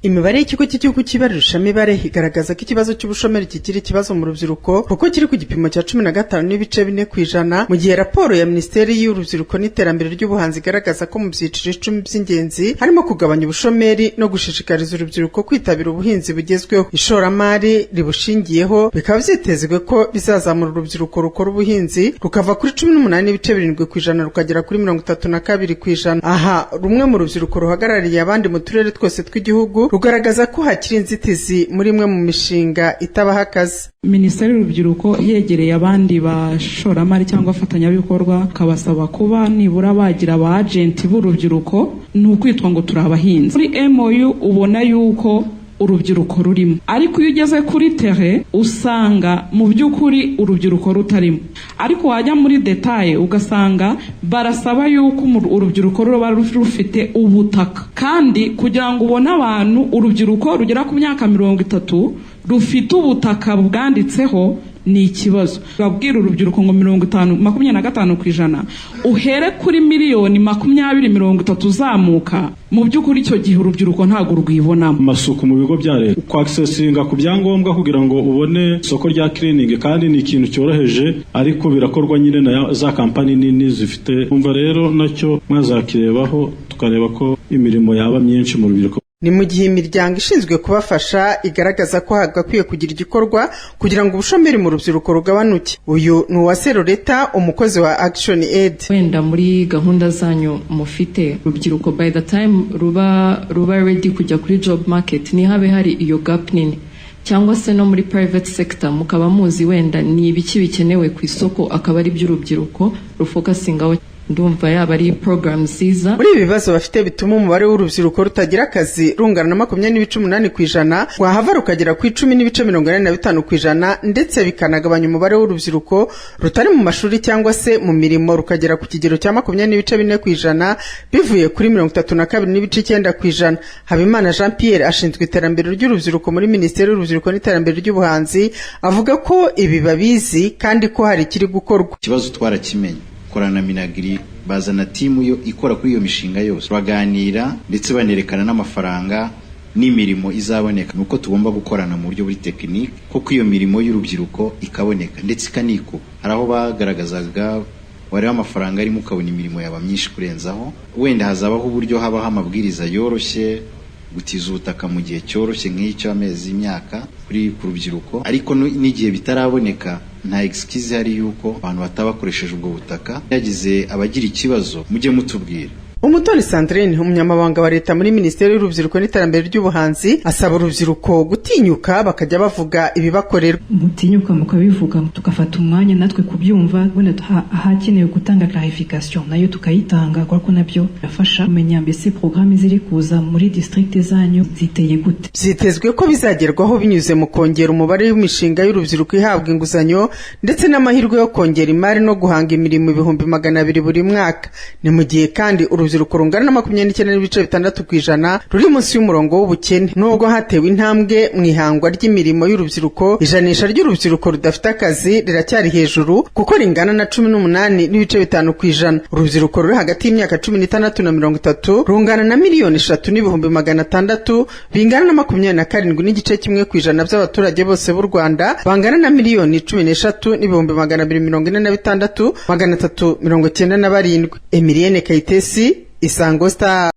Imibare y'Ikigo cy'Igihugu cy'Ibarurishamibare igaragaza ko ikibazo cy'ubushomeri kikiri ikibazo mu rubyiruko, kuko kiri ku gipimo cya 15.4%, mu gihe raporo ya Minisiteri y'Urubyiruko n'Iterambere ry'Ubuhanzi igaragaza ko mu byiciro 10 by'ingenzi harimo kugabanya ubushomeri no gushishikariza urubyiruko kwitabira ubuhinzi bugezweho, ishoramari ribushingiyeho, bikaba byitezwe ko bizazamura urubyiruko rukora ubuhinzi rukava kuri 18.7% rukagera kuri 32%. Aha rumwe mu rubyiruko ruhagarariye abandi mu turere twose tw'igihugu rugaragaza ko hakiri inzitizi muri imwe mu mishinga itabaha akazi. Minisiteri y'Urubyiruko yegereye abandi bashoramari cyangwa abafatanyabikorwa, akabasaba kuba nibura bagira aba agent b'urubyiruko. Ni ukwitwa ngo turi abahinzi, muri MOU ubona yuko urubyiruko rurimo, ariko iyo ugeze kuri terrain usanga mu by'ukuri urubyiruko rutarimo. Ariko wajya muri détails ugasanga barasaba yuko urubyiruko ruba rufite ubutaka, kandi kugira ngo ubone abantu, urubyiruko rugera ku myaka 30 rufite ubutaka bwanditseho ni ikibazo. Babwira urubyiruko ngo 50, 25%, uhere kuri miliyoni 20, 30 uzamuka, mu by'ukuri icyo gihe urubyiruko ntabwo rwibonamo. Amasuku mu bigo bya leta, kwaccessinga ku byangombwa kugira ngo ubone isoko rya cleaning, kandi ni ikintu cyoroheje, ariko birakorwa nyine na za kampani nini zifite. Umva rero, nacyo mwazakirebaho, tukareba ko imirimo yaba myinshi mu rubyiruko. Ni mu gihe imiryango ishinzwe kubafasha igaragaza ko hagakwiye kugira igikorwa kugira ngo ubushomeri mu rubyiruko rugabanuke. Uyu ni Uwase Loreta, umukozi wa Action Aid. Wenda muri gahunda zanyu mufite urubyiruko, by the time ruba ready kujya kuri job market, ntihabe hari iyo gap nini, cyangwa se no muri private sector mukaba muzi wenda ni ibiki bikenewe ku isoko, akaba ari by'urubyiruko rufocusingaho. Ndumva yaba ari program nziza. Muri ibi bibazo bafite bituma umubare w'urubyiruko rutagira akazi rungana na 20.8%, rwahava rukagera ku 10.85%, ndetse bikanagabanya umubare w'urubyiruko rutari mu mashuri cyangwa se mu mirimo rukagera ku kigero cya 20.4% bivuye kuri 32.9%. Habimana Jean Pierre ashinzwe iterambere ry'urubyiruko muri Minisiteri y'Urubyiruko n'Iterambere ry'Ubuhanzi, avuga ko ibi babizi kandi ko hari ikiri gukorwa. Ikibazo twarakimenye, korana na MINAGRI, bazana team yo ikora kuri iyo mishinga yose, baganira ndetse banerekana n'amafaranga n'imirimo izaboneka. Nuko tugomba gukorana mu buryo buri technique kuko iyo mirimo y'urubyiruko ikaboneka ndetse ikanikuba. Hari aho bagaragazaga wareba amafaranga arimo ukabona imirimo yaba myinshi kurenzaho. Wenda hazabaho uburyo habaho amabwiriza yoroshye, gutiza ubutaka mu gihe cyoroshye nk'icyo, amezi, imyaka kuri ku rubyiruko. Ariko n'igihe bitaraboneka, nta excuse ihari yuko abantu bataba bakoresheje ubwo butaka. Yagize abagira ikibazo, mujye mutubwira. Umutoni Sandrine, umunyamabanga wa leta muri Minisiteri y'Urubyiruko n'Iterambere ry'Ubuhanzi, asaba urubyiruko gutinyuka bakajya bavuga ibibakorerwa. Mutinyuka mukabivuga, tugafata umwanya natwe kubyumva, wenda ahakenewe gutanga clarification nayo tukayitanga, kuko nabyo birafasha kumenya mbese porogaramu ziri kuza muri district zanyu ziteye gute. Byitezwe ko bizagerwaho binyuze mu kongera umubare w'imishinga y'urubyiruko ihabwa inguzanyo, ndetse n'amahirwe yo kongera imari no guhanga imirimo 200,000 buri mwaka. Ni mu gihe kandi urubyiruko rungana na 29.6% ruri munsi y'umurongo w'ubukene. Nubwo hatewe intambwe mu ihangwa ry'imirimo y'urubyiruko, ijanisha ry'urubyiruko rudafite akazi riracyari hejuru, kuko ringana na 18.5%. Urubyiruko ruri hagati y'imyaka 16 na 30 rungana na miliyoni 3,600,000, bingana na 27.1% by'abaturage bose b'u Rwanda, bangana na miliyoni 13,246,397. Emilienne Kayitesi, Isango Star.